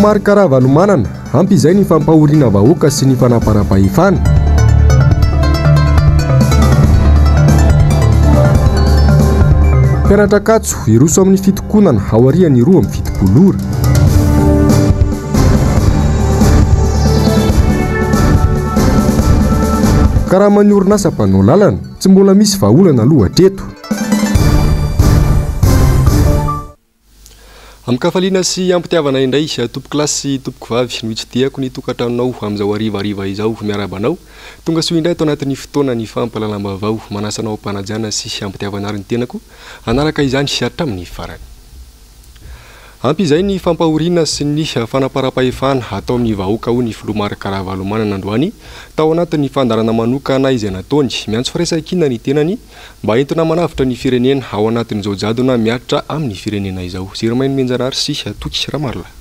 Filoha Marc Ravalomanana, ampy izay ny fampahoriana vahoaka sy ny fanaparam-pahefana. Mpianatra Ankatso, hiroso amin'ny fitokonana aorian'ny 72 ora. Karaman'ny orinasa mpanao lalana, tsy mbola misy vahaolana aloha hatreto. Amin-kafaliana sy am-pitiavana indray, tompokolahy sy tompokovavy, no hitsidihako ny tokantranonao amin'izao harivariva izao. Miarahaba anao. Tonga soa indray ato anatin'ny fotoanan'ny fampahalalam-baovao. Manasa anao am-panajana sy am-pitiavana ary ny tenako hanaraka izany hatramin'ny farany. Ampy izay ny fampahoriana sy ny fanaparam-pahefana atao amin'ny vahoaka hoy ny filoha Marc Ravalomanana androany tao anatin'ny fandaharana manokana izay nataony. Miantso firaisankina ny tenany mba entina manavotra ny firenena ao anatin'izao jadona mihatra amin'ny firenena izao. Germain Nomenjanahary sy Toky Ramarolahy.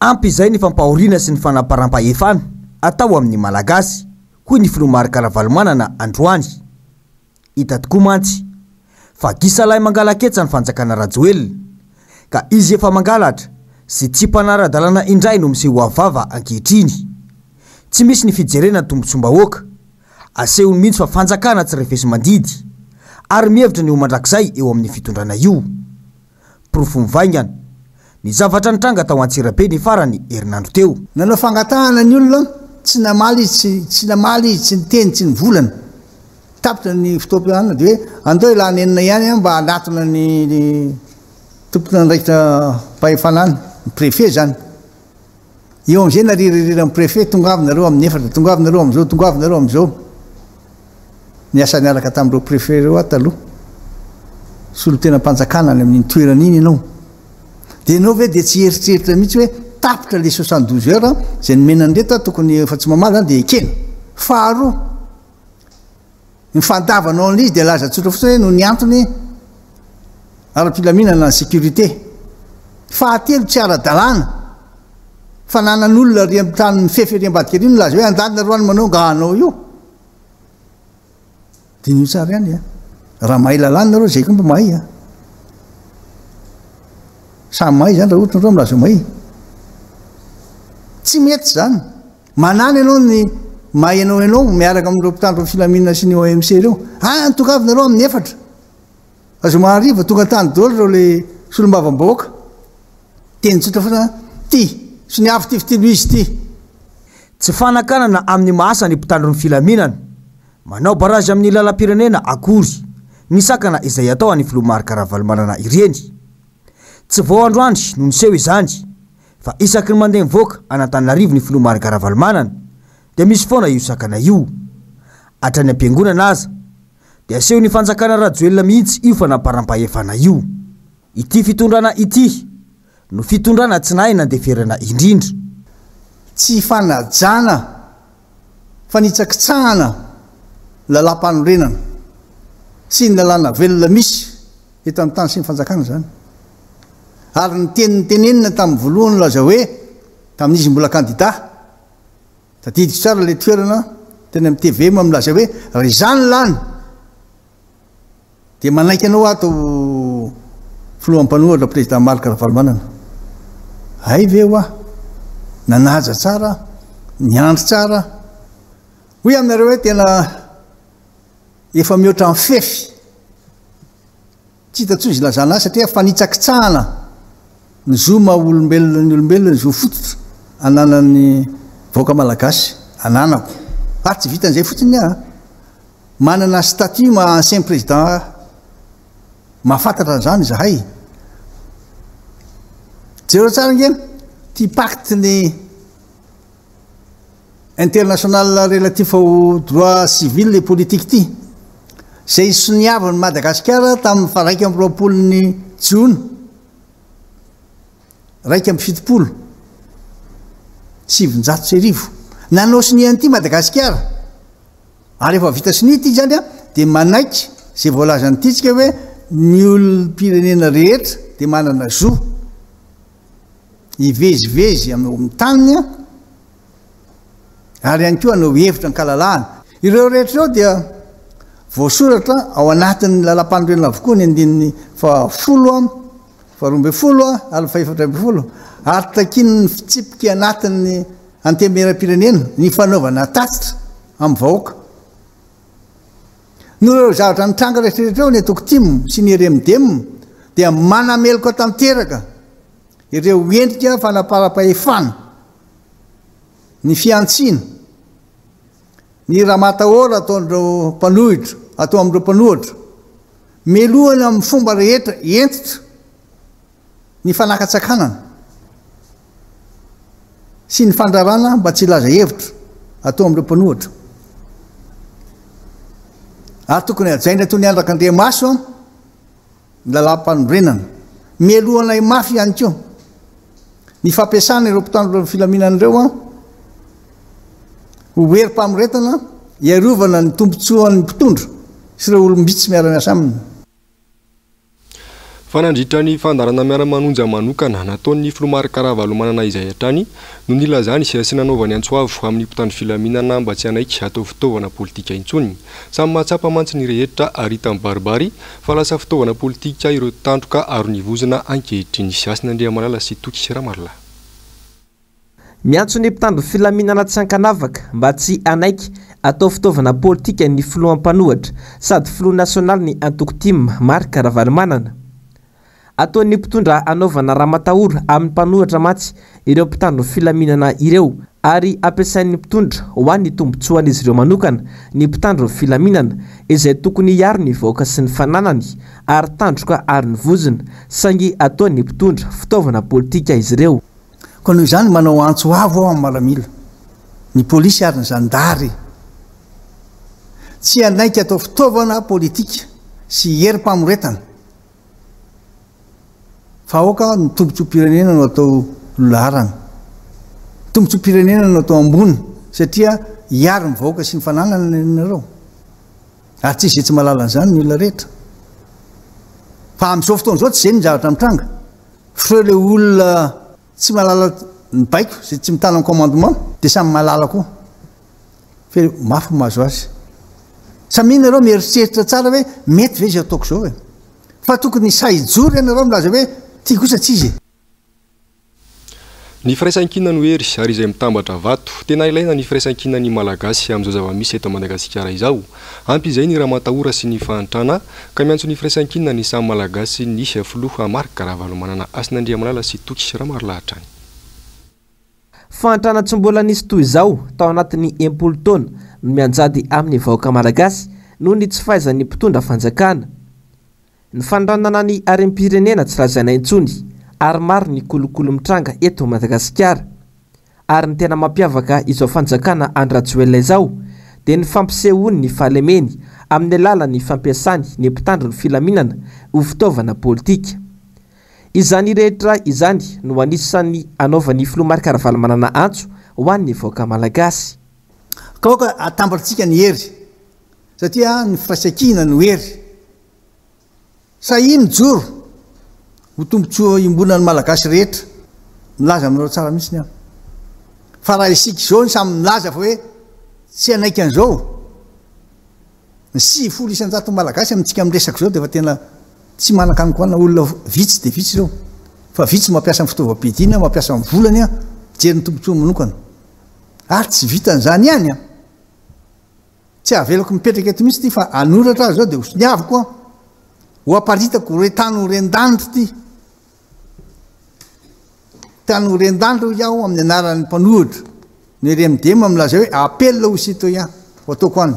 Ampy izay ny fampahoriana sy ny fanaparam-pahefana atao amin'ny Malagasy, hoy ny filoha Marc Ravalomanana androany. Hita tokoa mantsy fa gisalahy mangala-ketsa ny fanjakana Rajoelina, ka izy efa mangalatra sy tsy mpanara-dalàna indray no miseho avo vava ankehitriny. Tsy misy ny fijerena ny tombontsoam-bahoaka. Asehony mihitsy fa fanjakana tsy refesi-mandidy ary mihevitra ny ho mandrakizay eo amin'ny fitondrana io. Porofo mivaingana ny zavatra nitranga tao Antsirabe ny faran'ny herinandro teo. Nanao fangatahana ny olona, tsy namaly izy, tsy tsy namaly izy, tsy niteny, tsy nivolana. Tapitra ny fotoam-pihaonana dia hoe andao hialana enina ihany aho mba hanatona ny tompon'andraikitra mpahefana any, ny préfet izany. Eo amin'izay narirariran'ny préfet, tongava nareo amin'ny efatra, tongava nareo amin'izao, tongava nareo amin'izao. Niasa niaraka tamin'ireo préfet ireo aho taloha. Solontenam-panjakana any amin'iny toerana iny ianao. Dia ianao ve dia tsy hieritreritra mihitsy hoe tapitra ilay 72 heures izay nomena an'ireto aho tokony efa tsy mamaly izany dia ekena. Faharoa, Ny fandavanao an'ilay izy dia laza tsotra fotsiny hoe noho ny antony ara-pilaminana na sécurité. Fahatelo, tsy ara-dalàna. Fananan'olona ary amin'ny trano mifefy ery ambadika ery milaza hoe andany nareo any manao nga anao io. Diniho tsara ihany a. Raha mahay lalàna nareo zay koa mba mahay a. Samy mahay zany raha ohatra nareo milaza mahay. Tsy mety zany. Manana ianao ny maha ianao ianao miaraka amin'ireo mpitandro ny filaminana sy ny OMC ireo. Ah, tongava nareo amin'ny efatra. Zoma hariva tonga tany daholo ireo le solombavambahoaka. Teny tsotra fotsiny, ty, soniavo ty fitilo izy ty. Tsy fanakanana amin'ny maha asa ny mpitandro ny filaminana, manao barazy amin'ny lalam-pirenena akory ny sakana izay atao an'ny filoha Marc Ravalomanana ireny. Tsy vao androany no niseho izany fa isaky ny mandeha mivoaka an'Antananarivo ny filoha Marc Ravalomanana dia misy foana io sakana io. Hatrany am-piangonana aza dia asehon'ny fanjakana Rajoelina mihitsy io fanamparam-pahefana io. Ity fitondrana ity no fitondrana tsy nahay nandeferana indrindra. Tsy fanajana fanitsakitsahana lalàmpanorenana sy ny lalàna velona misy eto amin'ny tany sy ny fanjakana izany. Ary ny teny notenenina tamin'ny voalohany nilaza hoe, tamin'izy mbola kandida, tadidiko tsara ilay toerana teny amin'ny tvm milaza hoe, raha izany lany dia manaiky anao aho atao filoha mpanohatra président Marc Ravalomanana. Hay ve hoa, nanaja tsara, niandry tsara. Hoy aminareo hoe tena Efa mihoatra ny fefy. Tsy hita intsony izay ilazana azy satria fanitsakitsahana ny zo maha olombelona ny olombelona, ny zo fototra ananan'ny vahoaka malagasy, ananako. Ary tsy vitan'izay fotsiny aho, manana statut maha ancien président ahy. Mahafantatra an'izany izahay. Jereo tsara ange ity pacte ny International relatif au droit civil et politique ity, izay soniavin'i Madagasikara tamin'ny faha 21 ny jona 1971. Nanao sonia an'ity Madagasikara, ary efa vita sonia ity izany dia manaiky izay voalazan'ity tsika hoe ny olom-pirenena rehetra dia manana zo hivezivezy amin'ny taniny ary ihany koa hanao hevitra an-kalalahana. Ireo rehetra ireo dia voasoratra ao anatin'ny lalàmpanorenana avokoa ny andininy fahafolo, Faharoambinifolo ary fahefatra ambinifolo, ary takian'ny fitsipika anatin'ny Antenimierampirenena ny fanaovana tatitra amin'ny vahoaka. Noho ireo zavatra nitranga rehetra ireo, ny antoko tim sy ny RMDM dia manameloka tanteraka ireo endrika fanaparam-pahefana, ny fihantsiana, ny ramatahora ataon'ireo mpanohitra, atao amin'ireo mpanohitra. Melohina amin'ny fomba rehetra hentitra ny fanakatsakanana sy ny fandrarana mba tsy hilaza hevitra atao amin'ireo mpanohitra. Ary tokony hajaina toy ny andrak'Andriamaso ny lalàmpanorenana. Melohanay mafy ihany koa ny fampiasana ireo mpitandro filaminana ireo ho herim-pamoretana hiarovana ny tombontsoan'ny mpitondra sy ireo olom-bitsy miara-miasa aminy. Fa nandritra ny fandaharana Miara-manonja manokana nataon'ny filoha Marc Ravalomanana izay hatrany no nilazany sy nanaovany antso avo amin'ny mpitandro filaminana mba tsy hanaiky hatao fitaovana politika intsony. Samy mahatsapa mantsy ny rehetra ary hita mibaribary fa lasa fitaovana politika ireo tandroka aronivozona ankehitriny. Hasina Andriamalala sy Toky Ramarolahy. Miantso ny mpitandro filaminana tsy ankanavaka mba tsy hanaiky atao fitaovana politika ny filoha mpanohatra sady filoha nasionalin'ny antoko tim, Marc Ravalomanana. Ataon'ny mpitondra hanaovana ramatahora amin'ny mpanohatra mantsy ireo mpitandro filaminana ireo ary ampiasain'ny mpitondra ho an'ny tombontsoan'izy ireo manokana ny mpitandro filaminana izay tokony hiaro ny vahoaka sy ny fananany ary tandroka aro ny vozona saingy ataon'ny mpitondra fitaovana politika izy ireo. Koa noho izany manao antso avo aho amin'ny maramila, ny polisy ary ny zandary tsy hanaiky atao fitaovana politika sy herim-pamoretana fa aoka ny tombontsoam-pirenena no atao laharana. Ny tombontsoam-pirenena no atao ambony satria hiaro ny vahoaka sy ny fananany ianareo. Ary tsy izay tsy mahalala an'izany ny olona rehetra. Fa amin'izao fotoana izao tsy izay ny zavatra mitranga. Fa ireo ilay olona tsy mahalala ny baiko, izay tsy mitana ny commandement, dia samy mahalala koa. Fa mafy ny mahazo azy. Samia nareo mieritreritra tsara hoe mety ve izay ataoko izao e? Fa tokony sahy hijoro ianareo milaza hoe ty kosa tsy izy e. Ny firaisankina no hery ary izay mitambatra vato. Tena ilaina ny firaisankinan'ny Malagasy amin'izao zava-misy eto Madagasikara izao. Ampy izay ny ramatahora sy ny fahantrana ka miantso ny firaisankina ny samy Malagasy ny filoha Marc Ravalomanana Hasina Andriamalala sy Toky Ramarolahy hatrany. Fahantrana tsy mbola nisy toy izao tao anatin'ny 60 taona no mianjady amin'ny vahoaka Malagasy noho ny tsy fahaizan'ny mpitondra fanjakana. Ny fanondranana ny harem-pirenena tsy lazaina intsony ary maro ny kolikoly mitranga eto Madagasikara. Ary ny tena mampiavaka izao fanjakana Andry Rajoelina izao dia ny fampisehoany ny fahalemeny amin'ny alalan'ny fampiasany ny mpitandro ny filaminana ho fitaovana politika. Izany rehetra izany no anisan'ny anaovan'ny filoha Marc Ravalomanana antso ho an'ny vahoaka Malagasy. Ka aoka hatambatsika ny hery satria ny firaisankina no hery. Sahia mijoro ho tombontsoa iombonan'ny Malagasy rehetra. Milaza aminareo tsara mihitsy aho fa raha isika izao no samy milaza fa hoe tsy hanaiky an'izao, ny 90 isan-jaton'ny Malagasy amintsika miresaka izao dia efa tena tsy manan-kanin-kohanina, olona vitsy dia vitsy ireo, fa vitsy mampiasa ny fitaovam-piadiana, mampiasa ny volany mijery ny tombontsoa manokana. Ary tsy vitan'izany ihany an! Tsy avelako mipetraka eto mihitsy ity fa hanoratra aho izao dia ho soniaviko an! Ho aparitako ho re tany ho ren-danitra ity. Tany ho ren-danitra hoy aho amin'ny anaran'ny mpanohitra. Ny RMDM milaza hoe appel aux citoyens ho ataoko any.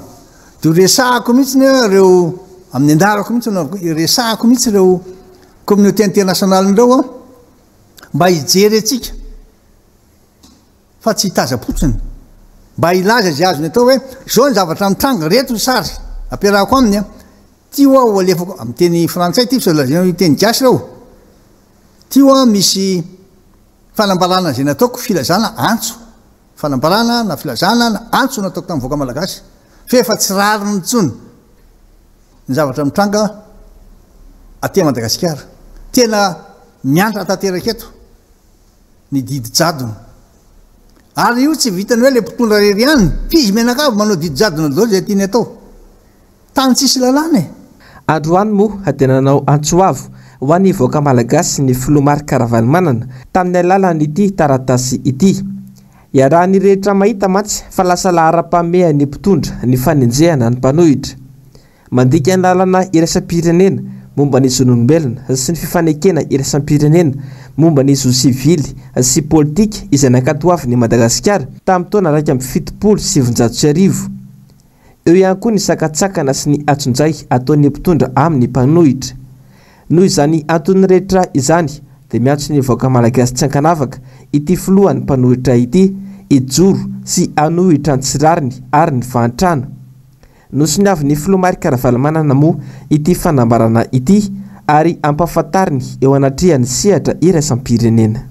Dia ho resahako mihitsy ny ireo amin'ny anarako mihitsy no resahako mihitsy ireo communauté internationale ireo an, mba hijery antsika. fa tsy hitazam-potsiny, mba hilaza izay azony atao hoe, izao ny zavatra mitranga, ireto ny sary ampiarahako aminy an, ity hoa ho alefako, amin'ny teny frantsay ity fa sao lazaina hoe teny gasy ireo, ity hoa misy fanambarana izay nataoko, filazana antso, fanambarana na filazana na antso nataoko tamin'ny vahoaka malagasy, fa efa tsy rariny intsony ny zavatra mitranga aty Madagasikara, tena miantra tanteraka eto. ny didy jadona. Ary io tsy vitan'ny hoe le mpitondra irery ihany, f'izy mianakavy manao didy jadona daholo izay tiany atao. Tany tsisy lalàna e! Androany moa dia nanao antso avo ho an'ny vahoaka malagasy ny filoha Marc Ravalomanana tamin'ny alalan'ity taratasy ity. Iarahan'ny rehetra mahita mantsy fa lasa laharam-pahamehan'ny mpitondra ny fanenjehana ny mpanohitra. Mandika ny lalana iraisam-pirenena momba ny zon'olombelona sy ny fifanekena iraisam-pirenena momba ny zo sivily sy politika izay nankatoavin'i Madagasikara tamin'ny taona 1971. Eo ihany koa ny sakantsakana sy ny antsonjay ataon'ny mpitondra amin'ny mpanohitra. Noho izany antony rehetra izany dia miantso ny vahoaka malagasy tsy ankanavaka ity filohan'ny mpanohitra ity hijoro sy hanohitra ny tsy rariny ary ny fahantrana. Nosoniavin'ny filoha Marc Ravalomanana moa ity fanambarana ity ary ampahafantariny eo anatrehan'ny sehatra iraisam-pirenena.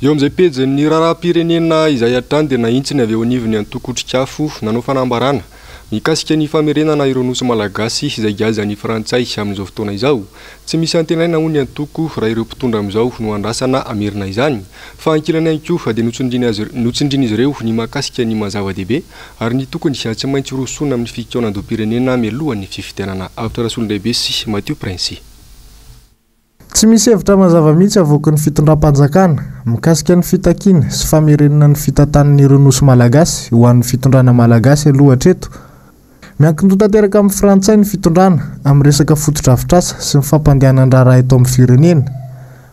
Eo amin'izay pejin'ny raharaham-pirenena izay hatrany dia nahitsy ny avy eo anivon'ny antoko Otrikafo nanao fanambarana mikasika ny famerenana ireo nosy malagasy izay giazan'ny frantsay amin'izao fotoana izao. Tsy misy antenaina hoy ny antoko raha ireo mpitondra amin'izao no andrasana hamerina izany. Fa ankilany ihany koa dia notsindrin'izy ireo ny mahakasika ny maha zava-dehibe ary ny tokony tsy maintsy rosoana amin'ny fikaonandoham-pirenena mialohan'ny fifidianana. Avotra Rasolondraibe sy Mathieu Prince. Tsy misy hevitra mazava mihitsy avoaky ny fitondram-panjakana mikasika ny fitakiana sy famerenana ny fitantanan'ireo nosy malagasy ho an'ny fitondrana malagasy aloha hatreto. Miankin-doha tanteraka amin'ny frantsay ny fitondrana amin'ny resaka fotodrafitrasa sy ny fampandehanan-draharaha eto amin'ny firenena.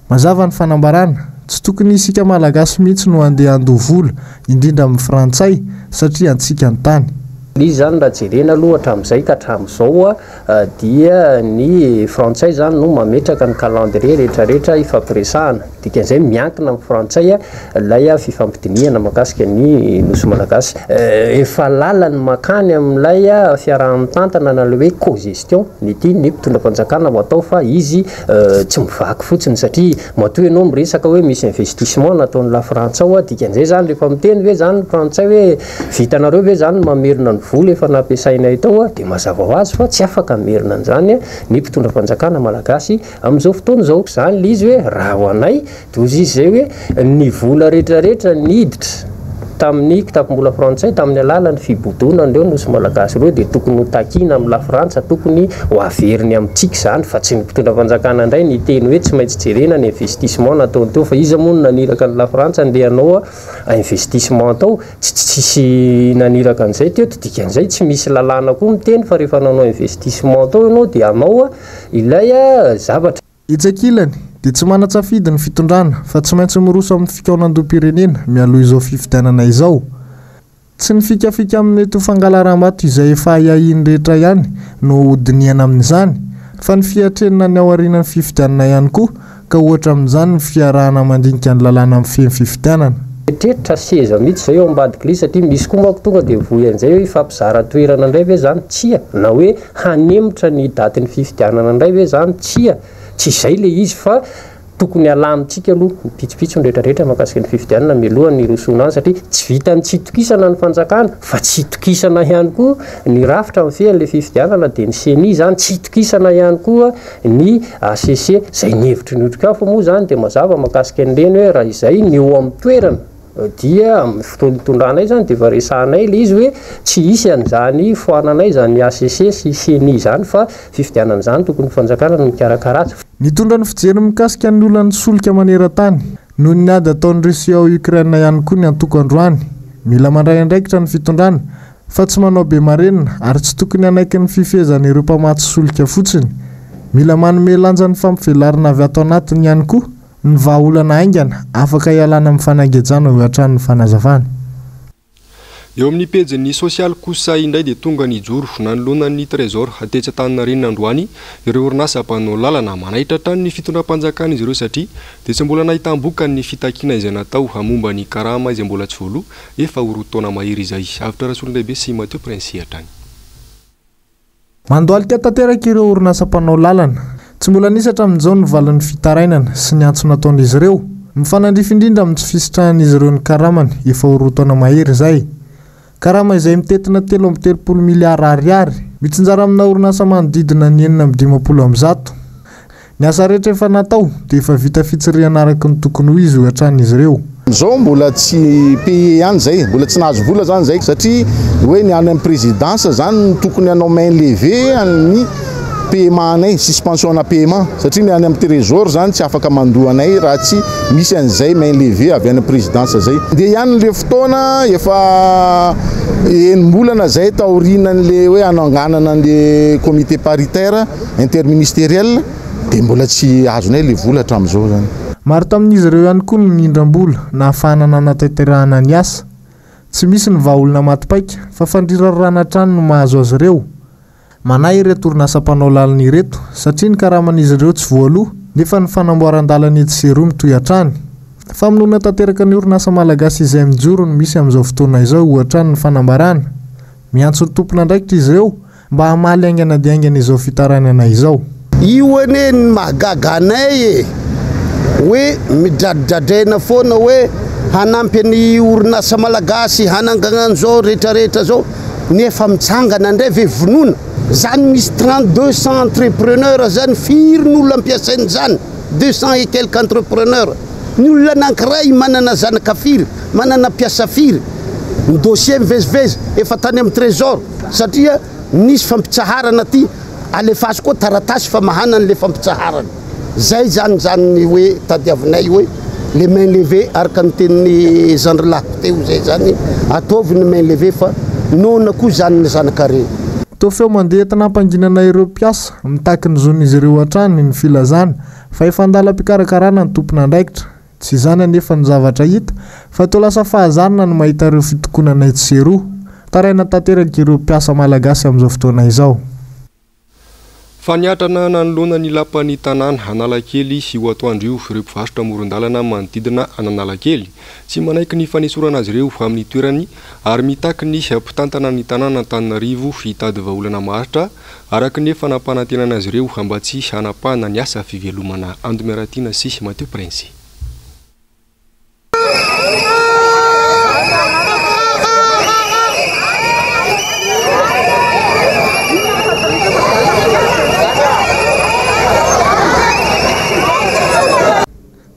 Mazava ny fanambarana, tsy tokony isika malagasy mihitsy no handeha handoa vola, indrindra amin'ny frantsay, satria antsika ny tany. Ilay izy izany raha jerena aloha hatramin'izay ka hatramin'izao dia ny frantsay izany no mametraka ny calendrier rehetrarehetra ifampiresahana. Dikan'izay miankina amin'ny frantsay ilay fifampidinihana mahakasika ny Nosy Malagasy. Efa lalany mankany amin'ilay fiaraha-mitantana na ilay hoe co-gestion ny tian'ny mpitondra fanjakana ho atao fa izy tsy mivaky fotsiny satria matoa ianao miresaka hoe misy investissement nataon'ny la frantsa ao, dikan'izay izany rehefa miteny ve izany ny frantsay hoe Vitanareo ve izany ny mamerina ny vola efa nampiasainay tao? Dia mazava ho azy fa tsy afaka hamerina an'izany ny mpitondra fanjakana malagasy amin'izao fotoana izao. Izany ilay izy hoe raha ho anay dia hozy izy izay hoe ny vola rehetrarehetra niditra tamin'ny kitapom-bola frantsay tamin'ny alalan'ny fibodoana an'ireo nosy malagasy ireo dia tokony ho takiana amin'ny lafrantsa, tokony ho averiny amintsika izany fa tsy ny mpitondra fanjakana indray ny hiteny hoe tsy maintsy jerena ny investissement nataony teo fa iza moa no naniraka ny lafrantsa andeha hanao investissement tao, tsy tsisy naniraka an'izay teto, dikan'izay tsy misy lalàna koa miteny fa rehefa nanao investissement tao ianao dia anao ilay zavatra. Etsy ankilany, dia tsy manan-tsafidy ny fitondrana fa tsy maintsy miroso amin'ny fikaonandoham-pirenena mialoha izao fifidianana izao. Tsy ny fikafika amin'ny mety ho fangalaram-bato izay efa ahiahian'ny rehetra ihany no hodinihana amin'izany, fa ny fiatrenana ny aorianan'ny fifidianana ihany koa, ka ohatra amin'izany ny fiarahana mandinika ny lalàna mifehy ny fifidianana. Mieritreritra seza mihitsy izay ao ambadik'ilay izy satria misy koa manko tonga dia mivoy an'izay hoe hifampizara toerana indray ve izany? Tsia. Na hoe hanemotra ny datin'ny fifidianana indray ve izany? Tsia. Tsy izay ilay izy fa Tokony halamintsika aloha ny pitsopitsony rehetra rehetra mahakasika ny fifidianana mialoha ny hirosoana any satria tsy vitan'ny tsy itokisana ny fanjakana fa tsy itokisana ihany koa ny rafitra mifehy an'ilay fifidianana dia ny ceni izany, tsy itokisana ihany koa ny HCC. Izay ny hevitry ny Otrikafo moa izany dia mazava mahakasika an'ireny hoe raha izay ny eo amin'ny toerana dia amin'ny fotoana itondranay izany dia efa resahanay ilay izy hoe tsy hisy an'izany foananay izany HCC sy ceni izany fa fifidianana izany tokony ny fanjakana no mikarakara azy. Nitondra ny fijeriny mikasika ny olan'ny solika maneran-tany noho ny ady ataon'i Russie ao Ukraine ihany koa ny antoko androany. Mila mandray andraikitra ny fitondrana fa tsy manao be marenina ary tsy tokony hanaiky ny fifehezan'ireo mpamatsy solika fotsiny. Mila manome lanja ny fampivelarana avy ato anatiny ihany koa ny vahaolana haingana afaka hialana amin'ny fanagejana hoy hatrany ny fanazavana. Eo amin'ny pejin'ny sosialy kosa indray dia tonga nijoro nanoloana ny Trésor tetsy Antaninarenina androany ireo orinasa mpanao lalana. Manaitra hatrany ny fitondram-panjakana izy ireo satria dia tsy mbola nahitam-bokany ny fitakiana izay natao momba ny karama izay mbola tsy voaloa efa ho roa taona mahery izay. Avotra Rasolondraibe sy Mathieu Prince hatrany. Mandohalika tanteraka ireo orinasa mpanao lalana. Tsy mbola nisy hatramin'izao ny valin'ny fitarainana sy ny antso nataon'izy ireo. Mifanandrify indrindra amin'ny tsy fisitrahan'izy ireo ny karamany efa ho roa taona mahery izay. Karama izay mitentina 33 miliara ariary, mitsinjara amina orinasa manodidina ny 156. Ny asa rehetra efa natao dia efa vita fitsirihana araka ny tokony ho izy hoy hatrany izy ireo. Zao mbola tsy paye ihany zay, mbola tsy nahazo vola zany zay satria hoe ny any amin'ny présidence zany no tokony hanao main levée an'ny paiement anay, suspension ana paiement, satria ny any amin'ny trésor zany tsy afaka mandoa anay raha tsy misy an'izay main levée avy any présidence zay. Dia ihany le fotoana efa enim-bolana zay taorianan'le hoe hananganana an'le comité paritaire interministériel, dia mbola tsy azonay le vola hatramin'izao zany. Maro tamin'izy ireo ihany koa no nindram-bola nahafahana nanatanterahana ny asa. Tsy misy ny vahaolona maty paika fa fandrirarana hatrany no mahazo azy ireo. Manahy ireto orinasa mpanao lalana ireto satria ny karaman'izy ireo tsy voaloa nefa ny fanamboaran-dalana etsy sy eroa mitohy hatrany. Famonoana tanteraka ny orinasa malagasy izay mijoro no misy amin'izao fotoana izao hoy hatrany ny fanambarana. Miantso ny tompon'andraikitra izy ireo mba hamaly haingana dia haingana izao fitarainana izao. Io anie ny mahagaga anay e! Hoe midradradraina foana hoe hanampy ny orinasa malagasy hanangana an'izao rehetrarehetra zao nefa mitsangana indray ve vonoina? Zany misy 32 cent entrepreneur zany firy ny olona ampiasainy zany? 200 et quelques entrepreneurs. Ny olona anankiray manana zanaka firy? Manana mpiasa firy? Ny dossier mivezivezy efa tany amin'ny trésor satria nisy fampitsaharana aty, alefaso koa taratasy famahana an'le fampitsaharana. Zay zany zany ny hoe tadiavinay hoe le main levée araka ny tenin'ny zandrilahiko teo zay zany, ataovy ny main levée fa noana koa zany ny zanakareo. Toa feo mandeha entina hampanginana ireo mpiasa mitaky ny zon'izy ireo hatrany ny filazana fa efa an-dalam-pikarakarana ny tompon'andraikitra. Tsy izany anefa no zavatra hita fa toa lasa fahazarana ny mahita ireo fitokonana etsy sy eroa. Taraina tanteraka ireo mpiasa malagasy amin'izao fotoana izao. Faniatrana nanoloana ny lapan'ny tanàna Analakely io atoandro io ireo mpivarotra amoron-dalana manodidina an'Analakely. Tsy manaiky ny fanesorana azy ireo amin'ny toerany ary mitaky ny mpitantana ny tanàna Antananarivo hitady vahaolana maharitra araka ny efa nampanantenana azy ireo mba tsy hanapahana ny asa fivelomana. Ando Miaratiana sy Mathieu Prince.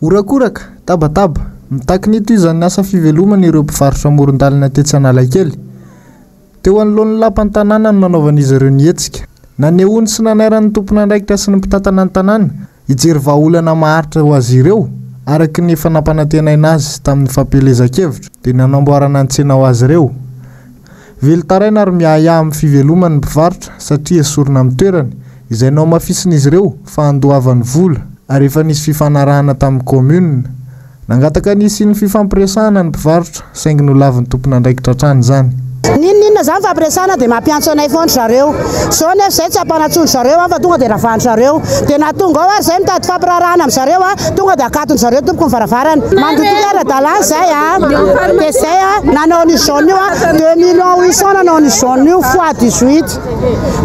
Horakoraka, tabataba, mitaky ny hitohizan'ny asa fivelomana ireo mpivarotra amoron-dalana tetsy Analakely. Teo anoloan'ny lapan'ny tanàna no nanaovan'izy ireo ny hetsika. Nanehoany sy nanairan'ny tompon'andraikitra sy ny mpitantana ny tanàna hijery vahaolana maharitra ho azy ireo, araka ny efa nampanantenaina azy tamin'ny fampielezan-kevitra, dia ny hanamboarana ny tsena ho azy ireo. Velon-taraina ary miahiahy amin'ny fivelomany ny mpivarotra satria esorina amin'ny toerany, izay nohamafisin'izy ireo fa handoavany vola ary efa nisy fifanarahana tamin'ny kaominina. Nangataka ny hisian'ny fifampiresahana ny mpivarotra saingy nolavin'ny tompon'andraikitra hatrany izany. N'inon'inona izany fampiresahana dia mampiantso anay foana ry zareo. Izao nefa izay tsy hampanantsoin-dry zareo an fa tonga dia ravahan-dry zareo. Dia na tonga ao ary izay mitady fampiraharahana amin-dry zareo an, tonga dia akaton-dry zareo tompoko ny varavarana. Mandotika ara-dalàna izay an, dia izay an, nanao an'io jaune io an, 2 millions 800 nanao an'io jaune io fois 18.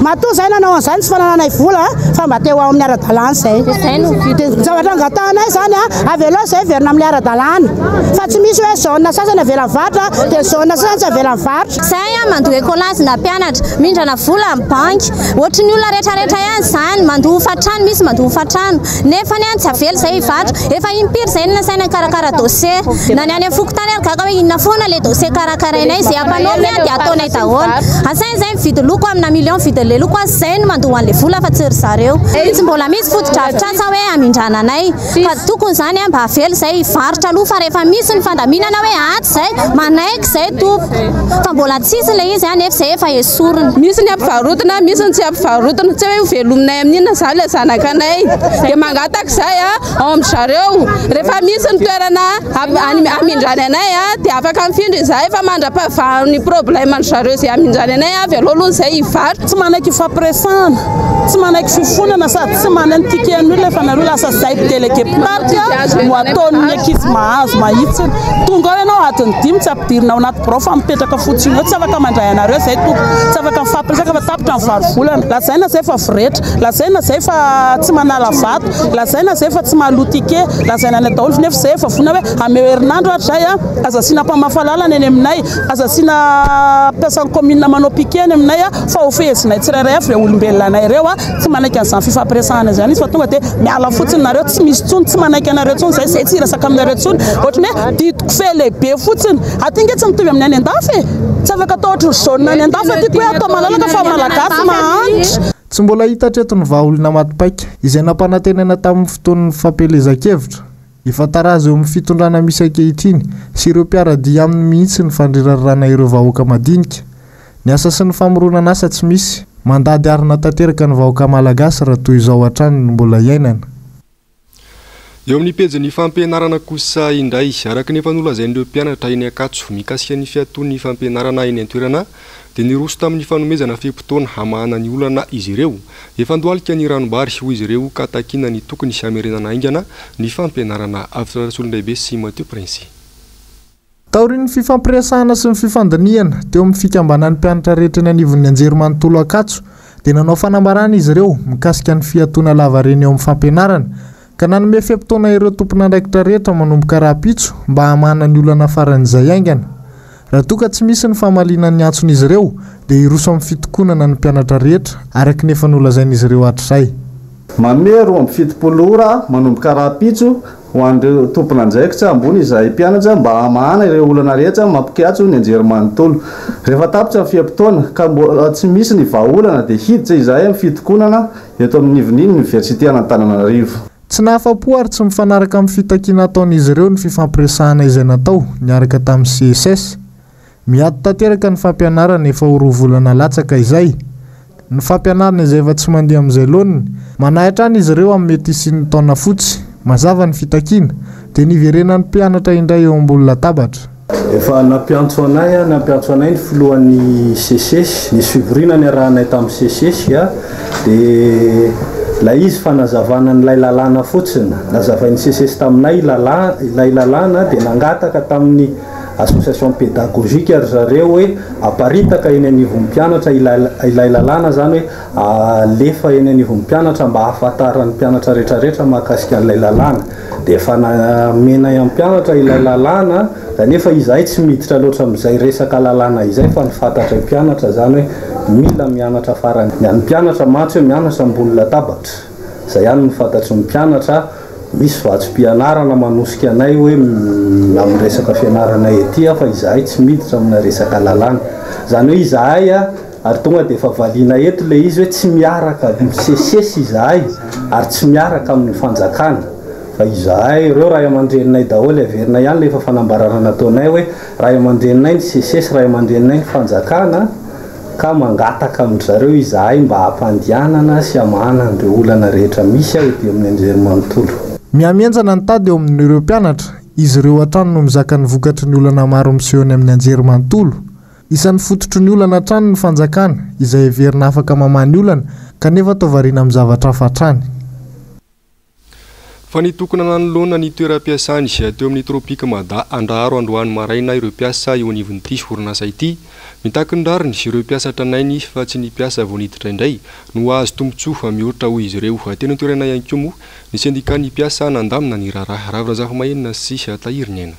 Matoa izay nanao an'izany tsy fanananay vola fa mba te ho ao amin'ny ara-dalàna izay. Dia ny zavatra angatahanay izany an, avelao izay hiverina amin'ny ara-dalàna. Fa tsy misy hoe zone sasany avela mivarotra dia zone sasany tsy avela mivarotra. Izay an, mandoa écolage na mpianatra, mindrana vola amin'ny banky. Ohatry ny olona rehetrarehetra ihany izany, mandoa hofantrano, misy mandoa hofantrano. Nefany an, tsy avela izay hivarotra. Efa impiry izay no nasaina nikarakara dossier. Na ny any amin'ny fokontany ary gaga hoe inona foana ilay dossier karakarainay, izay ampanaoviny an dia ataonay daholo. Asaina izay mividy loko amina million vidin'ilay loko an, izay no mandoa an'ilay vola fa tsy ry zareo. Tsy mbola misy fotodrafitrasa hoe hamindrana anay. Fa tokony izany an mba avela izay hivarotra aloha fa rehefa misy ny fandaminana hoe ato izay, manaiky izay tompoko. Fa mbola tsisy ilay izy an, nefa izay efa esorina. Misy ny ampivarotina, misy ny tsy ampivarotina. Tsy hoe hovelominay amin'inona izany ilay zanakanay. Dia mangataka izahay ao amin-dry zareo. Rehefa misy ny toerana hamindrany anay dia afaka mifindra izahay fa mandra-pahavahan'ny problème-ndry zareo izay hamindrany anay avy aloha aloha izay hivarotra. Tsy manaiky hifampiresahana, tsy manaiky fifonana sady tsy manana ny ticket an'olona efa nareo lasa zay délégué mpitarika no ataon'ny ankizy mahazo mahitsy. Tonga ao ianao adiny dimy tsy ampidirina ao anaty birao fa mipetraka fotsiny eo, tsy afaka mandray anareo zay tompoko, tsy afaka mifampiresaka fa tapitra ny valo volana. Lazaina zay fa voretra, lazaina zay fa tsy manala vato, lazaina zay fa tsy mahaloa ticket, lazaina any daholo nefa zay efa vonona hoe ameo herinandro ary zay a, aza asiana mpamafa lalana eny aminay, aza asiana mpiasan'ny commune manao piquet any aminay a, fa ho fehezinay tsirairay avy ireo olombelona anay ireo a, tsy manaiky an'izany fifampiresahana izany izy fa tonga dia miala fotsiny nareo, tsy misy intsony, tsy manaiky anareo intsony zay, zay tsy hiresaka aminareo intsony, ohatran'ny hoe didiko fehy lehibe fotsiny, aty nge tsy mitovy amin'ny any an-dafy e, tsy afaka atao ohatran'ny zone any an-dafy aty ko hoe atao malalaka fa malagasy mahantra. Tsy mbola hita hatreto ny vahaolana maty paika izay nampanantenaina tamin'ny fotoan'ny fampielezan-kevitra. Efa tarazo eo amin'ny fitondrana misy ankehitriny sy ireo mpiara-dia aminy mihitsy ny fandrerarana ireo vahoaka madinika. Ny asa sy ny famoronana asa tsy misy. Mandady harona tanteraka ny vahoaka malagasy raha toy izao hatrany no mbola iainana. Eo amin'ny pejin'ny fampianarana kosa indray, araka ny efa nolazain'ireo mpianatra eny Ankatso mikasika ny fiatoan'ny fampianarana eny an-toerana, dia niroso tamin'ny fanomezana fe-potoana hamahana ny olana izy ireo. Efa andohalika ny ranombary, hoy izy ireo, ka takiana ny tokony hamerenana haingana ny fampianarana. Avotra Rasolondraibe sy Mathieu Prince. Taorian'ny fifampiresahana sy ny fifandinihana teo amin'ny fikambanan'ny mpianatra rehetra eny anivon'ny Anjerimanontolo Ankatso dia nanao fanambarana izy ireo mikasika ny fiatoana lavareny eo amin'ny fampianarana ka nanome fe-potoana ireo tompon'andraikitra rehetra manomboka rahampitso mba hamahana ny olana faran'izay haingana. Raha toa ka tsy misy ny famaliana ny antson'izy ireo dia hiroso amin'ny fitokonana ny mpianatra rehetra araka ny efa nolazain'izy ireo hatrizay. Manome 72 ora manomboka rahampitso ho an'ireo tompon'andraikitra ambony izahay mpianatra mba hamahana ireo olana rehetra mampikatso ny anjerimanontolo. Rehefa tapitra ny fe-potoana ka mbola tsy misy ny vahaolana dia hiditra izahay amin'ny fitokonana eto amin'ny ivon'ny oniversite an'Antananarivo. Tsy nahafa-po ary tsy mifanaraka amin'ny fitakiana ataon'izy ireo ny fifampiresahana izay natao niaraka tamin'ny CSS. Miato tanteraka ny fampianarana efa ho roa volana latsaka izay. Ny fampianarana izay efa tsy mandeha amin'izay laoniny. Manahy hatrany izy ireo amin'ny mety hisian'ny taona fotsy. Mazava ny fitakiana, dia ny hiverenan'ny mpianatra indray eo ambony latabatra. Efa nampiantso anay, nampiantso anay ny filohan'ny Seces, nisy fivoriana niarahanay tamin'ny Seces dia ilay izy fanazavana an'ilay lalàna fotsiny. Nazavain'ny Seces taminay ilay lalàna dia nangataka tamin'ny Association pédagogique ry zareo hoe aparitaka eny anivon'ny mpianatra ilay lalàna izany hoe alefa eny anivon'ny mpianatra mba hahafantaran'ny mpianatra rehetrarehetra mahakasika an'ilay lalàna. Dia efa namenay amin'ny mpianatra ilay lalàna kanefa izahay tsy miditra loatra amin'izay resaka lalàna izay fa ny fantatray mpianatra izany hoe mila mianatra farany. Ny an'ny mpianatra mantsy hoe mianatra ambony latabatra. Izay ihany no fantatry ny mpianatra. Misy vatsim-pianarana manosika anay hoe amin'ny resaka fianaranay ety fa izahay tsy miditra amina resaka lalàna. Izany hoe izahay ary tonga dia efa valiana eto ilay izy hoe tsy miaraka misesisesy izahay ary tsy miaraka amin'ny fanjakana fa izahay ireo ray aman-dreninay daholo, averina ihany ilay efa fanambarana nataonay hoe ray aman-dreninay ny sesesy, ray aman-dreninay ny fanjakana. Ka mangataka amin-dry zareo izahay mba hampandianana sy hamahana an'ireo olana rehetra misy ao ety amin'ny anjerimanontolo. Mihamihenjana ny tady eo amin'ireo mpianatra, izy ireo hatrany no mizaka ny vokatry ny olana maro miseho eny amin'ny anjerimanontolo. Isan'ny fototry ny olana hatrany ny fanjakana, izay heverina afaka mamaha ny olana, kanefa toa variana amin'ny zavatra hafa hatrany. Fa nitokona nanoloana ny toeram-piasany teo amin'ny Tropic Mada Andraharo androany maraina ireo mpiasa eo anivon'ity orinasa ity. Mitaky ny rariny ireo mpiasa tranainy fa tsy ny mpiasa vao niditra indray no hahazo tombontsoa mihoatra hoy izy ireo. Teny an-toerana ihany koa moa ny sendikan'ny mpiasa nandamina ny raharaha. Ravo Razafimahenina sy Tahiry Niaina.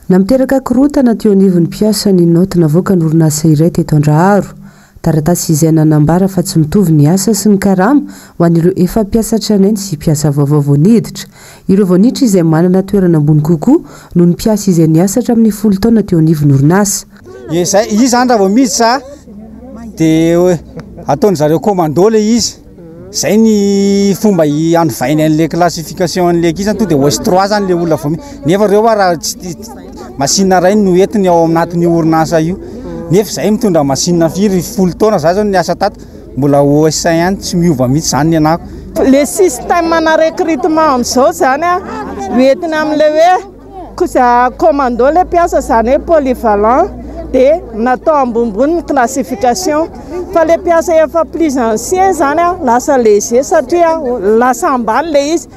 Nampiteraka korontana teo anivon'ny mpiasa ny naoty navoakan'ny orinasa iray teto Andraharo. Taratasy izay nanambara fa tsy mitovy ny asa sy ny karama ho an'ireo efa mpiasa tranainy sy mpiasa vaovao vao niditra. Ireo vao niditra izay manana toerana ambony kokoa noho ny mpiasa izay niasa hatramin'ny folo taona teo anivon'ny orinasa. Izay, izy zany raha vao miditra dia ataon-dry zareo commando ilay izy. Zay ny fomba hanovainy an'le classification an'le ankizy zany, tonga de OS 3 zany le olona vao nefa reo hoa raha tsy machine ray no entiny ao anatin'io orinasa io, nefa zay mitondra machine firy folo taona za zao niasa tato mbola OS 1 ihany tsy miova mihitsy zany ny anako. Le système ana recrutement amin'izao zany a, hoentina amin'ilay hoe Kosa commando le mpiasa izany hoe polyvalent dia natao ambonimbony ny classification fa le mpiasa efa plus ancien izany a lasa léger satria lasa ambany le izy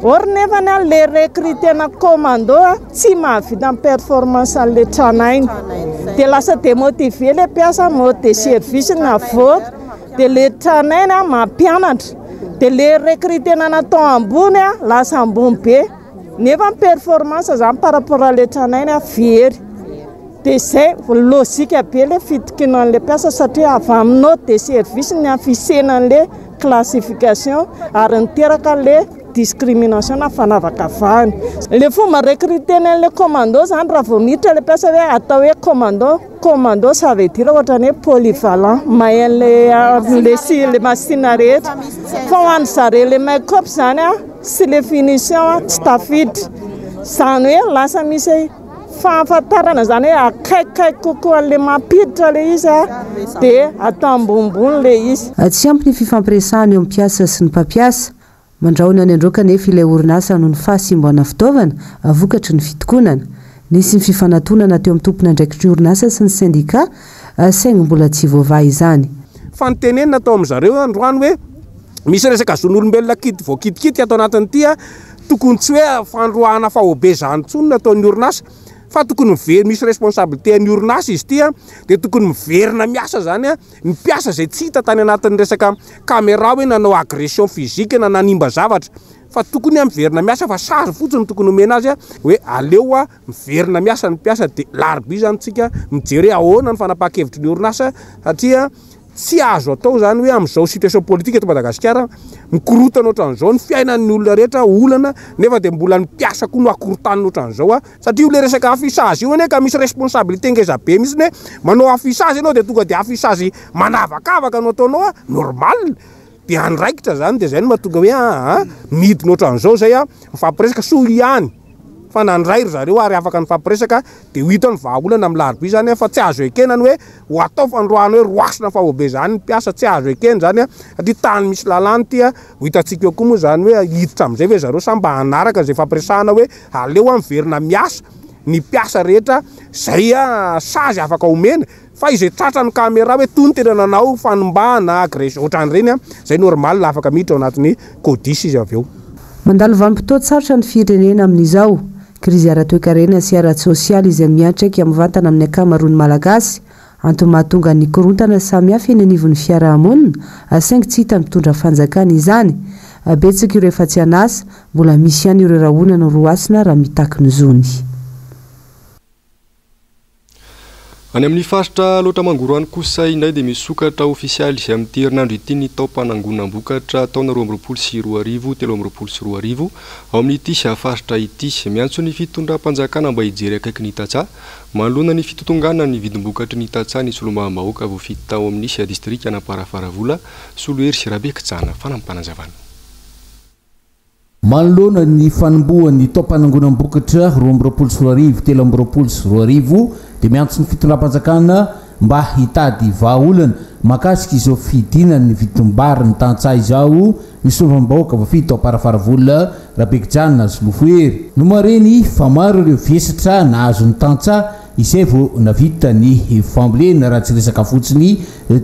or nefany a le recrutena commando a tsy mahavita ny performance an'le tranainy dia lasa démotivé le mpiasa mode de service ny avoaka dia le tranainy a mampianatra dia le recrutena natao ambony a lasa ambony be. Nefa ny performance zany par rapport à le tranainy a very. Dia zay logique be le fitokiana an'le mpiasa satria avy amin'ny note de service ny affichena an'le classification ary niteraka le discrimination na fanavakavahana. Ilay fomba recruter-na an'ilay commando izany raha vao miditra ilay mpiasa hoe atao hoe commando, commando ça veut dire ohatran'ny hoe polyvalent, mahay an'ilay ilay machine rehetra. Fa ho an-dry zareo ilay make-up izany sy ilay finition tsy tafiditra. Izany hoe lasa misy fahafantarana izany hoe akaikikaiky kokoa an'ilay mampiditra ilay izy dia atao ambonimbony ilay izy. Tsy ampy ny fifampiresahana eo amin'ny mpiasa sy ny mpampiasa. Mandrahona ny handroaka anefa ilay orinasa noho ny fahasimbana fitaovana vokatry ny fitokonana. Nisy ny fifanatonana teo amin'ny tompon'andraikitry ny orinasa sy ny sendika saingy mbola tsy voavaha izany. Fa notenenina tao amin-dry zareo androany hoe misy resaka zon'olombelona kidy voakitikitika ato anatin'ity a, tokony tsy hoe fandroahana faobe izany intsony no ataon'ny orinasa fa tokony miver- misy responsabilité an'ny orinasa izy ity a, dia tokony miverina miasa izany a ny mpiasa izay tsy hita tany anatin'ny resaka camera hoe nanao agression physique na nanimba zavatra fa tokony miverina miasa fa sazy fotsiny no tokony omena azy hoe aleo miverina miasa ny mpiasa dia larobia izany tsika mijery hoe ahoana ny fanapahan-kevitry ny orinasa satria tsy azo atao izany hoe amin'izao situation politique eto Madagasikara mikorotana ohatran'izao ny fiainan'ny olona rehetra olana nefa dia mbola ny mpiasa koa no akorotanina ohatran'izao Satria io le resaka affichage io anie ka misy responsabilité ngeza be mihitsy hoe manao affichage ianao dia tonga dia affichage manavakavaka no ataonao a, normal dia andraikitra zany dia zay no mahatonga hoe aa midina ohatran'izao zay a, mifampiresaka, soa ihany fa nandray ry zareo ary afaka nifampiresaka dia ho hita ny vahaolana amin'ny larobia zany a, fa tsy azo ekena ny hoe ho atao fandroahana hoe roasina faobe zany ny mpiasa, tsy azo ekena zany a, satria tany misy lalàna ity a, ho hitantsika eo koa moa zany hoe hiditra amin'izay ve zareo sa mba hanaraka izay fampiresahana hoe Aleo an miverina miasa ny mpiasa rehetra zay sazy afaka omena fa izay tratran'ny camera hoe tony tena nanao fanimbana, agression otran'ireny an, zay normal afaka miditra ao anatin'ny codis izy avy eo. Mandalo vanim-potoan-tsarotra ny firenena amin'izao. Krizy ara-toekarena sy ara-tsosialy izay miantraika mivantana amin'ny ankamaroan'ny Malagasy. Antony mahatonga ny korontana samihafa eny anivon'ny fiarahamonina, saingy tsy hitan'ny mpitondra fanjakana izany. Betsaka ireo efa tsy an'asa, mbola misy ihany ireo rahonana roasina raha mitaky ny zony. Any amin'ny faritra Alaotra Mangoro any kosa indray dia misokatra ofisialy amin'ity herinandro ity ny taom-panangonam-bokatra taona 2022 2023 ao amin'ity faritra ity. Miantso ny fitondram-panjakana mba hijery akaiky ny tantsaha Manoloana ny fitotonganan'ny ny vidim-bokatry ny tantsaha ny solombavambahoaka voafidy tao amin'ny distrikan'Amparafaravola, Solohery Rabekijana. Fanampim-panazavana. Manoloana ny fanombohan'ny taom-panangonam-bokatra 2022 2023 dia miantso ny fitondram-panjakana mba hitady vahaolana mahakasika izao fidinan'ny vidim-bary ny tantsaha izao ny solombavambahoaka voafidy tao Amparafaravola, Rabekijanona Solofohery. Nomarihiny fa maro ireo vesatra nahazo ny tantsaha izay vao navita ny fambolena raha tsy resaka fotsiny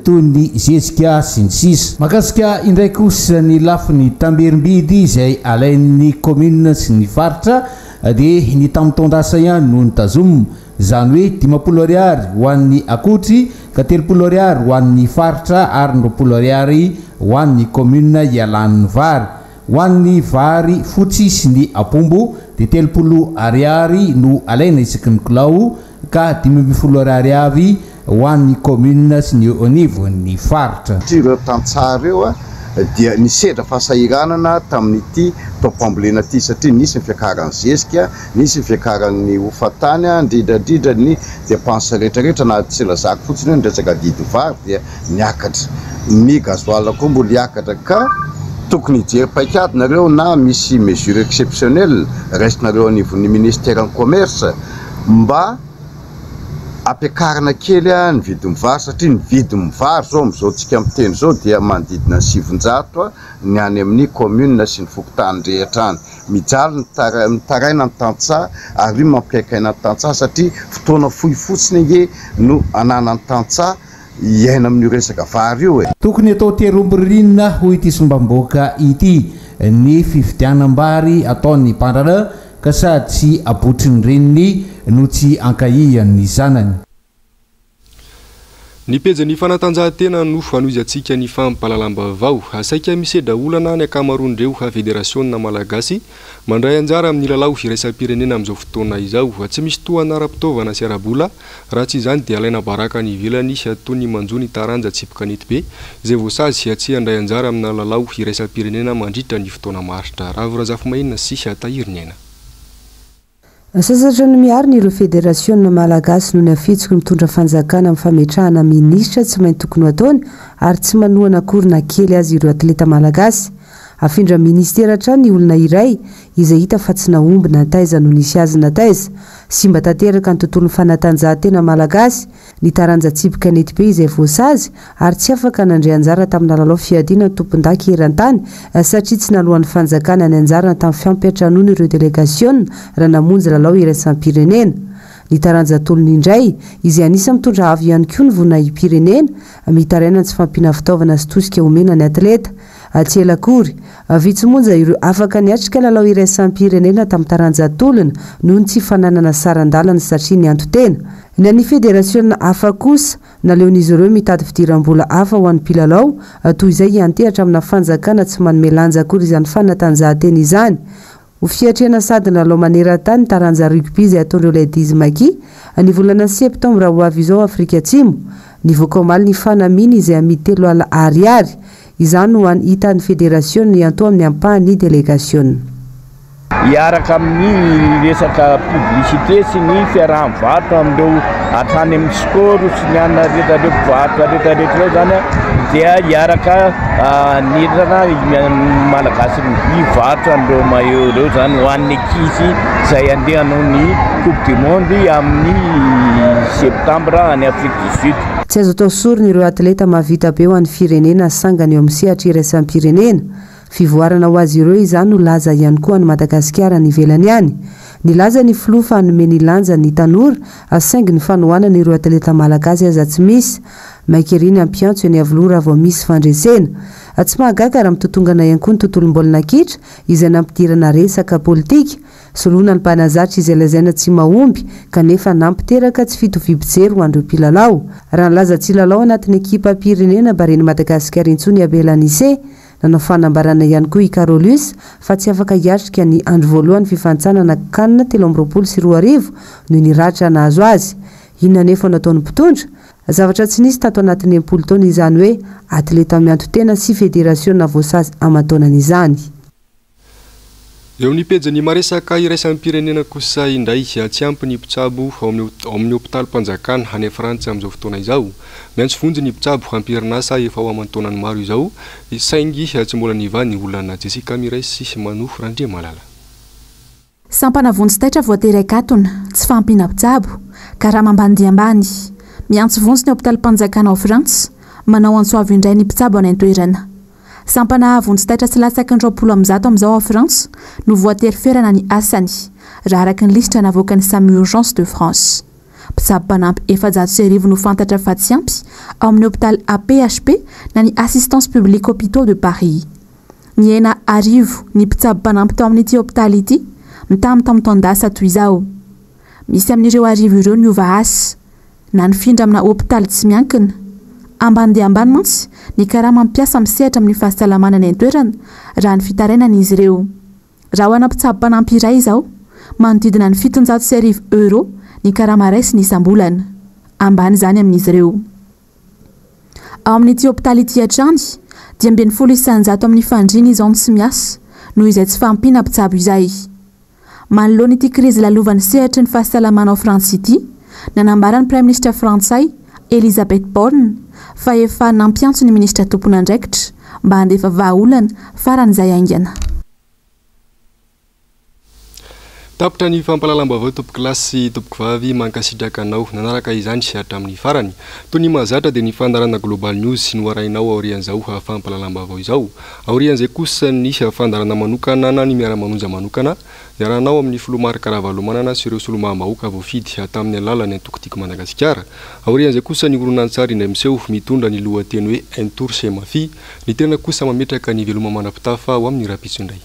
toy ny zezika sy ny sisa. Mahakasika indray kosa ny lafiny tamberim-bidy izay alain'ny kaominina sy ny faritra dia ny tamin'ny taon-dasa ihany no notazomina, izany hoe 50 ariary ho an'ny akotry ka 30 ariary ho an'ny faritra ary ny 20 ariary ho an'ny kaominina ialan'ny vary. Ho an'ny vary fotsy sy ny apombo dia 30 ariary no alaina isaky ny kilao ka 15 ariary avy ho an'ny kaominina sy ny eo anivon'ny faritra. Satria ireo tantsaha ireo dia nisedra fahasahiranana tamin'ity taom-pambolena ity satria nisy ny fiakaran'ny zezika, nisy ny fiakaran'ny hofan-tany, indrindra indrindra ny dépenses rehetra rehetra na tsy lazako fotsiny hoe ny resaka adidy vary dia niakatra. Ny gasoil koa mbola hiakatra ka tokony hijery paikady nareo na misy mesure exceptionnelle raisinareo anivon'ny ministère ny commerce mba ampiakarina kely ny vidin'ny vary satria ny vidin'ny vary zao amin'izao tsika miteny zao dia manodidina ny 900 ny any amin'ny commune sy ny fokontany rehetra any. Mijaly ny mitaraina ny tantsaha ary io mampikaikaina ny tantsaha satria fotoana fohy fotsiny ange no ananan'ny tantsaha hiaina amin'io resaka vary io e. Tokony atao tery omby ririnina hoy ity sombam-boaka ity ny fividianam-bary ataon'ny mpandraharaha ka sady tsy abotry ny reniny no tsy ankahian'ny zanany. Ny pejin'ny fanatanjahantena no hanohizantsika ny fampahalalam-baovao. Saika misedra olana ny ankamaroan'ireo federasiona malagasy mandray anjara amin'ny lalao iraisam-pirenena amin'izao fotoana izao. Tsy misy tohana ara-pitaovana sy ara-bola, raha tsy izany dia alaina baraka any ivelany toy ny manjo ny taranja tsipy kanetibe izay voasazy tsy handray anjara amina lalao iraisam-pirenena mandritra ny fotoana maharitra. Ravo Razafimahenina sy Tahiriniaina. Sasatra ny miarina ireo federasiona malagasy noho ny hafitsiky ny mitondra fanjakana amin'ny fametrahana minisitra tsy maintsy tokony ho ataony ary tsy manohana akory na kely aza ireo atleta malagasy. Afindra minisitera hatrany ny olona iray izay hita fa tsy nahomby na taiza no nisy azy na taiza. Simba tanteraka ny tontolon'ny fanatanjahantena malagasy ny taranja tsipy kanetibe izay voasazy ary tsy afaka nandray anjara tamina lalao fiadiana ny tompondaka eran-tany satria tsy naloan'ny fanjakana ny anjarany tamin'ny fampiantranoana ireo delegasiona raha namonjy lalao iraisam-pirenena. Ny taranja tolona indray, izay anisan'ny mitondra avo ihany koa ny voninahim-pirenena, mitaraina ny tsy fahampiana fitaovana sy tosika omena ny atleta. Tsy ela akory, vitsy monja ireo afaka niatrika lalao iraisam-pirenena tamin'ny taranja tolona noho ny tsy fananana saran-dalana satria nianto-tena. Ny an'ny federasiona hafa kosa, naleon'izy ireo mitady fidiram-bola hafa ho an'ny mpilalao, toy izay hiantehatra amina fanjakana tsy manome lanja akory izany fanatanjahantena izany. Ho fiatrehana sady ny lalao maneran-tany ny taranja rugby izay ataon'ireo Ladies Maki, ny volana septambra ho avy izao Afrika Atsimo. Nivoaka omaly ny fanamiana izay amidy 30 ariary. Izany no hany hitan'ny federasiona hiantoha amin'ny ampahan'ny delegasiona. Hiaraka amin'ny resaka publicité sy ny fiaraha-mivarotra amin'ireo hatrany amin'ny score sy ny anona rehetra ireo mpivarotra rehetra rehetra ireo izany dia hiaraka hanentana ny Malagasy rugby hivarotra an'ireo maillot ireo izany ho an'ny ankizy izay handeha hanao ny coupe du monde amin'ny septambra any Afrique du Sud. Tsy azo atao sorona ireo atleta mahavita be ho an'ny firenena sangany eo amin'ny sehatra iraisam-pirenena. Fivoarana ho azy ireo izany no laza ihany koa an'i Madagasikara any ivelany any. Nilaza ny filoha fa hanome ny lanjany ny tanora saingy ny fanohanana ireo atleta malagasy aza tsy misy. Maika ery ny hampiantso eny Iavoloha raha vao misy fandresena. Tsy mahagaga raha mitotongana ihany koa ny tontolom-baolina kitra izay nampidirana resaka politika. Soloina ny mpanazatra izay lazaina tsy mahomby kanefa nampiteraka tsy fitoviam-pijery ho an'ireo mpilalao. Raha nilaza tsy hilalao anatin'ny ekipam-pirenena Baren'i Madagasikara intsony i Abel Anise, Nanao fanambarana ihany koa i Carolus fa tsy afaka hiatrika ny andro voalohan'ny fifanintsanana Can 2023 noho ny ratra nahazo azy. Inona anefa no ataon'ny mpitondra? Zavatra tsy nisy tato anatin'ny 60 taona izany hoe atleta mianto-tena sy federasiona voasazy aman-taonany izany. Eo amin'ny pejin'ny maresaka iraisam-pirenena kosa indray, tsy ampy ny mpitsabo ao amin'ny hopitalim-panjakana any Frantsa amin'izao fotoana izao. Miantso vonjy ny mpitsabo am-perinasa efa ho aman-taonany maro izao, saingy tsy mbola nivaha ny olana. Jessica Miray sy Mano Randriamalala. Sampana vonjy taitra voatery akatona, tsy fahampiana mpitsabo, karama ambany dia ambany. Miantso vonjy ny hopitalim-panjakana ao Frantsa, manao antso avo indray ny mpitsabo any an-toerana. Sampana vonjy taitra tsy latsaky ny 120 amin'izao ao Frantsa no voatery ferana ny asany, raha araka ny lisitra navoakan'ny Samu Urgence de France. Mpitsabo mpanampy 1400 no fantatra fa tsy ampy ao amin'ny hopitaly APHP na ny Assistance Publique Hôpitaux de Paris. Nihena 1000 ny mpitsabo mpanampy tao amin'ity hopitaly ity mitaha amin'ny tamin'ny taon-dasa toy izao. Misy amin'ireo 1000 ireo niova asa. na nifindra amina hopitaly tsy miankina. Ambany dia ambany mantsy ny karaman'ny mpiasa misehatra amin'ny fahasalamana any an-toerana, raha ny fitarainan'izy ireo. Raha ho ana mpitsabo mpanampy iray izao, manodidina ny 1700 euros ny karama raisiny isam-bolana. Ambany izany amin'izy ireo. Ao amin'ity hopitaly ity hatrany, 15% amin'ny fandriana izao no tsy miasa, noho izay tsy fahampiana mpitsabo izay. Manoloana ity krizy lalovan'ny sehatry ny fahasalamana ao Frantsa ity, nanambara ny Praiminisitra frantsay, Elisabeth Borne, fa efa nampiantso ny minisitra tompon'andraikitra mba handefa vahaolana faran'izay haingana. Tapitra ny fampahalalam-baovao tompokolahy sy tompokovavy, mankasitraka anao nanaraka izany hatramin'ny farany. Toy ny mahazatra dia ny fandaharana Global News no arahinao aorian'izao fampahalalam-baovao izao. Aorian'izay kosa ny fandaharana manokana na ny miara-manonja manokana iarahanao amin'ny filoha Marc Ravalomanana sy ireo solombavambahoaka voafidy tamin'ny alalan'ny antoko Tiako Madagasikara. Aorian'izay kosa ny horonantsary indray miseho mitondra ny lohateny hoe Un tour chez ma fille. Ny tena kosa mametraka ny veloma mandra-pitafa ho amin'ny rahampitso indray.